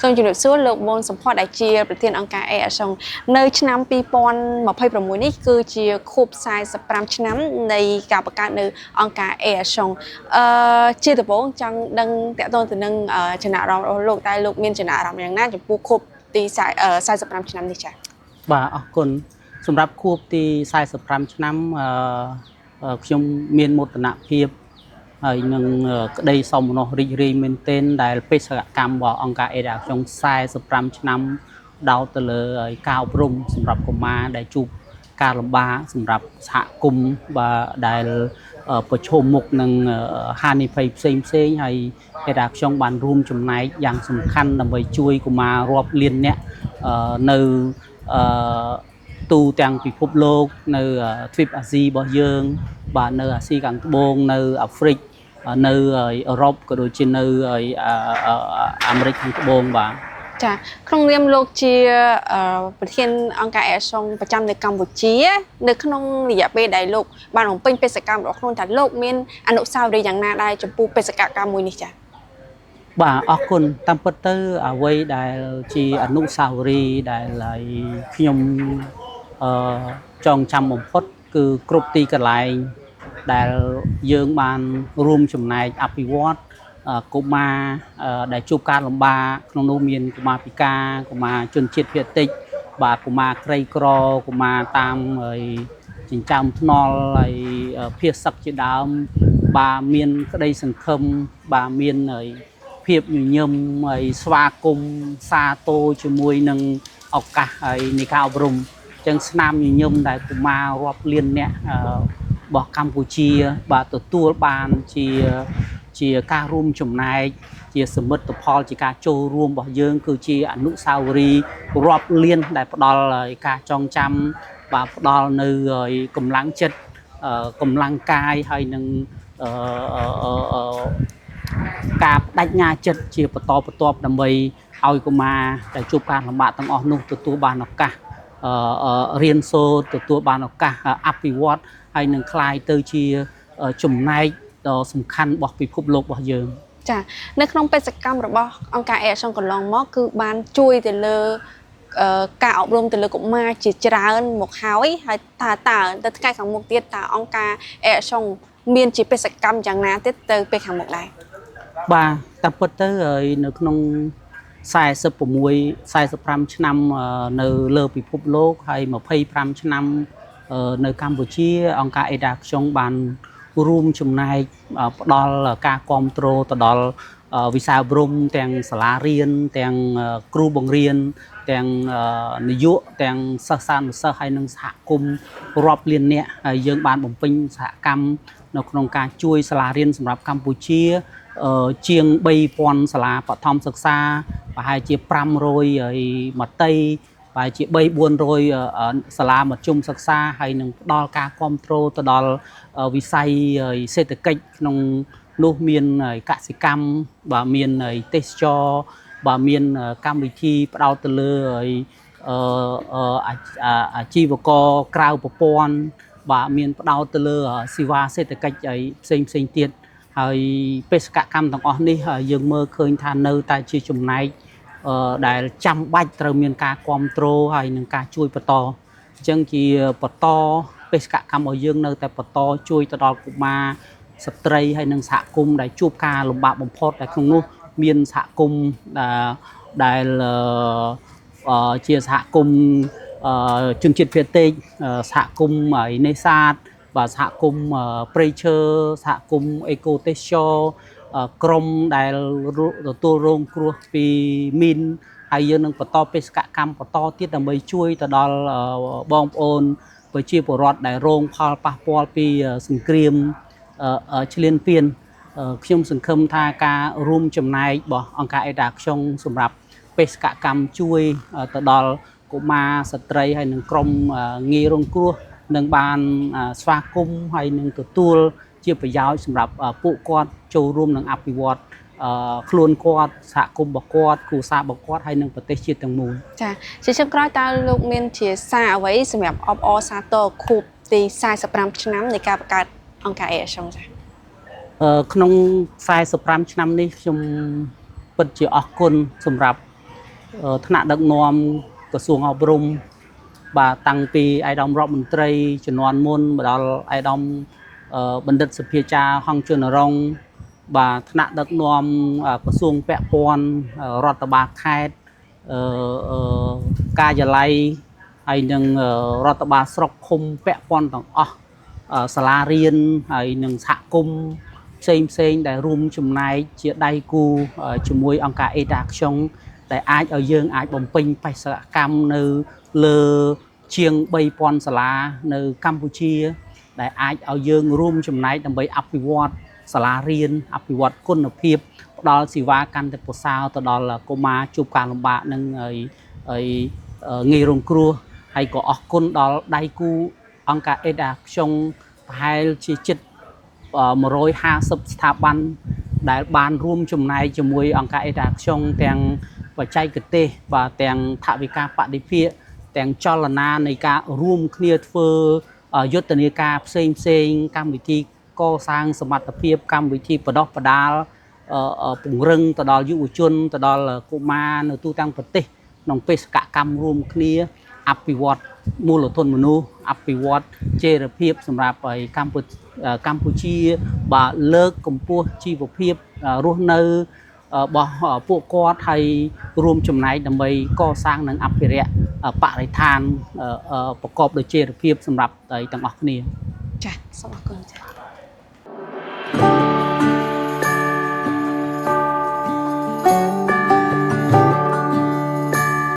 សូមជម្រាបសួរលោកប៊ុនសំផស្សដែលជាប្រធានអង្គការ ASON នៅឆ្នាំ2026នេះគឺជាខួប45ឆ្នាំនៃការបង្កើតនៅអង្គការ ASON អឺជាដំបូងចង់ដឹងតកតងទៅនឹងចំណាប់អារម្មណ៍របស់លោកតែលោកមានចំណាប់អារម្មណ៍យ៉ាងណាចំពោះខួបទី45ឆ្នាំនេះចា៎? បាទអរគុណសម្រាប់ខួបទី45ឆ្នាំអឺខ្ញុំមានមោទនភាពហើយនឹងក្តីសោមនស្សរីករាយមែនទែនដែលបេសកកម្មរបស់អង្គការ ADA ខ្ញុំ45ឆ្នាំដោតទៅលើការអប់រំសម្រាប់កុមារដែលជួបការលំបាកសម្រាប់សហគមន៍បាទដែលប្រឈមមុខនឹងហានិភ័យផ្សេងផ្សេងហើយ ADA ខ្ញុំបានរួមចំណែកយ៉ាងសំខាន់ដើម្បីជួយកុមាររាប់លាននាក់នៅអឺទូទាំងពិភពលោកនៅទ្វីបអាស៊ីរបស់យើង បាទនៅអាស៊ីខាងត្បូងនៅអាហ្វ្រិកនៅអឺរ៉ុបក៏ដូចជានៅអាមេរិកខាងត្បូងបាទ។ ចាក្នុងនាមលោកជាប្រធានអង្គការ ASON ប្រចាំនៅកម្ពុជា នៅក្នុងរយៈពេលដែលលោកបានបំពេញបេសកកម្មរបស់ខ្លួនតើលោកមានអនុស្សាវរីយ៍យ៉ាងណាដែរចំពោះបេសកកម្មមួយនេះចា៎? បាទអរគុណតាមពិតទៅអ្វីដែលជាអនុស្សាវរីយ៍ដែលឲ្យខ្ញុំអឺចងចាំបំផុតគឺគ្រប់ទីកន្លែងដែលយើងបានរួមចំណែកអភិវឌ្ឍកុមារដែលជួបការលំបាកក្នុងនោះមានកុមារពិការកុមារជនជាតិភាគតិចបាទកុមារក្រីក្រកុមារតាមហើយចិញ្ចើមថ្នល់ហើយភៀសសឹកជាដើមបាទមានក្តីសង្ឃឹមបាទមានហើយភាពញញឹមហើយស្វាគមន៍សាទរជាមួយនឹងឱកាសហើយនៃការអប់រំអញ្ចឹងស្នាមញញឹមដែលកុមាររាប់លានអ្នករបស់កម្ពុជាបាទទទួលបានជាការរួមចំណែកជាសមិទ្ធផលជាការចូលរួមរបស់យើង គឺជាអនុស្សាវរីយ៍រាប់លានដែលផ្ដល់ការចងចាំបាទផ្ដល់នៅកម្លាំងចិត្តកម្លាំងកាយហើយនឹងអឺការបដិញ្ញាចិត្តជាបន្តបន្ទាប់ដើម្បីឲ្យកុមារដែលជួបការលំបាកទាំងអស់នោះទទួលបានឱកាសរៀនសូត្រទទួលបានឱកាសអភិវឌ្ឍហើយនឹងក្លាយទៅជាចំណែកដ៏សំខាន់របស់ពិភពលោករបស់យើង។ ចានៅក្នុងបេសកកម្មរបស់អង្គការ ASON កន្លងមកគឺបានជួយទៅលើការអប់រំទៅលើកុមារជាច្រើនមកហើយហើយតើតើទៅថ្ងៃខាងមុខទៀតតើអង្គការ ASON មានជាបេសកកម្មយ៉ាងណាទៀតទៅពេលខាងមុខដែរ? បាទតាមពិតទៅហើយនៅក្នុង46 45ឆ្នាំនៅលើពិភពលោកហើយ25ឆ្នាំនៅកម្ពុជា អង្គការ ADA ខ្ញុំបានរួមចំណែកផ្ដល់ការគ្រប់គ្រងទៅដល់វិស័យអប់រំទាំងសាលារៀនទាំងគ្រូបង្រៀនទាំងនាយកទាំងសិស្សានុសិស្សហើយនិងសហគមន៍រាប់លាននាក់ហើយយើងបានបំពេញសហកម្មនៅក្នុងការជួយសាលារៀនសម្រាប់កម្ពុជាជាង3000សាលាបឋមសិក្សាប្រហែលជា500ហើយមត្តេយ្យប្រហែលជា3 400សាលាមធ្យមសិក្សាហើយនឹងផ្ដល់ការគ្រប់គ្រងទៅដល់វិស័យសេដ្ឋកិច្ចក្នុងនោះមានកសិកម្មបាទមានទេសចរបាទមានកម្មវិធីផ្ដោតទៅលើអាជីវករក្រៅប្រព័ន្ធបាទមានផ្ដោតទៅលើសេវាសេដ្ឋកិច្ចអីផ្សេងផ្សេងទៀតហើយបេសកកម្មទាំងអស់នេះយើងមើលឃើញថានៅតែជាចំណែកដែលចាំបាច់ត្រូវមានការគ្រប់គ្រងហើយនឹងការជួយបន្តអញ្ចឹងជាបន្តបេសកកម្មរបស់យើងនៅតែបន្តជួយទៅដល់កុមារស្ត្រីហើយនិងសហគមន៍ដែលជួបការលំបាកបំផុតដែលក្នុងនោះមានសហគមន៍ដែលជាសហគមន៍ជនជាតិភាគតិចសហគមន៍នេសាទបាទសហគមន៍ព្រៃឈើសហគមន៍អេកូទេសចរក្រុមដែលទទួលរងគ្រោះពីមីនហើយយើងនឹងបន្តបេសកកម្មបន្តទៀតដើម្បីជួយទៅដល់បងប្អូនប្រជាពលរដ្ឋដែលរងផលប៉ះពាល់ពីសង្គ្រាមឈ្លានពានខ្ញុំសង្ឃឹមថាការរួមចំណែករបស់អង្គការ ADA ខ្ញុំសម្រាប់បេសកកម្មជួយទៅដល់កុមារស្ត្រីហើយនិងក្រុមងាយរងគ្រោះនឹងបានស្វាគមន៍ហើយនឹងទទួលជាប្រយោជន៍សម្រាប់ពួកគាត់ចូលរួមនឹងអភិវឌ្ឍខ្លួនគាត់សហគមន៍របស់គាត់គ្រួសាររបស់គាត់ហើយនិងប្រទេសជាតិទាំងមូល។ ចាជាចុងក្រោយតើលោកមានជាសារអ្វីសម្រាប់អបអរសាទរខួបទី45ឆ្នាំនៃការបង្កើតអង្គការ ASON ចា៎? ក្នុង45ឆ្នាំនេះខ្ញុំពិតជាអរគុណសម្រាប់ ថ្នាក់ដឹកនាំក្រសួងអប់រំបាទតាំងពីឯកឧត្តមរដ្ឋមន្ត្រីជំនាន់មុនមកដល់ឯកឧត្តមបណ្ឌិតសភាចារ្យហង្សជួននរងបាទថ្នាក់ដឹកនាំក្រសួងពាក់ព័ន្ធរដ្ឋបាលខេត្តអឺការិយាល័យហើយនឹងរដ្ឋបាលស្រុកឃុំពាក់ព័ន្ធទាំងអស់សាលារៀនហើយនឹងសហគមន៍ផ្សេងផ្សេងដែលរួមចំណែកជាដៃគូជាមួយអង្គការ Aide Action ដែលអាចឲ្យយើងអាចបំពេញបេសកកម្មនៅលើជាង3000សាលានៅកម្ពុជា ដែលអាចឲ្យយើងរួមចំណែកដើម្បីអភិវឌ្ឍសាលារៀនអភិវឌ្ឍគុណភាពផ្ដល់សេវាកាន់តែប្រសើរទៅដល់កុមារជួបការលំបាកនិងហើយងាយរងគ្រោះហើយក៏អរគុណដល់ដៃគូអង្គការ Aide Action ប្រហែលជាជិត150ស្ថាប័នដែលបានរួមចំណែកជាមួយអង្គការ Aide Action ទាំងបច្ចេកទេសបាទទាំងថវិកាបដិភាគទាំងចលនានៃការរួមគ្នាធ្វើយុទ្ធនាការផ្សេងផ្សេងកម្មវិធីកសាងសមត្ថភាពកម្មវិធីបណ្ដុះបណ្ដាលពង្រឹងទៅដល់យុវជនទៅដល់កុមារនៅទូទាំងប្រទេសក្នុងបេសកកម្មរួមគ្នាអភិវឌ្ឍមូលធនមនុស្សអភិវឌ្ឍចីរភាពសម្រាប់ឲ្យកម្ពុជាបាទលើកកម្ពស់ជីវភាពរស់នៅរបស់ពួកគាត់ហើយរួមចំណែកដើម្បីកសាងនិងអភិរក្សបរិស្ថានប្រកបដោយចីរភាពសម្រាប់ទាំងអស់គ្នា ចាសសូមអរគុណចា។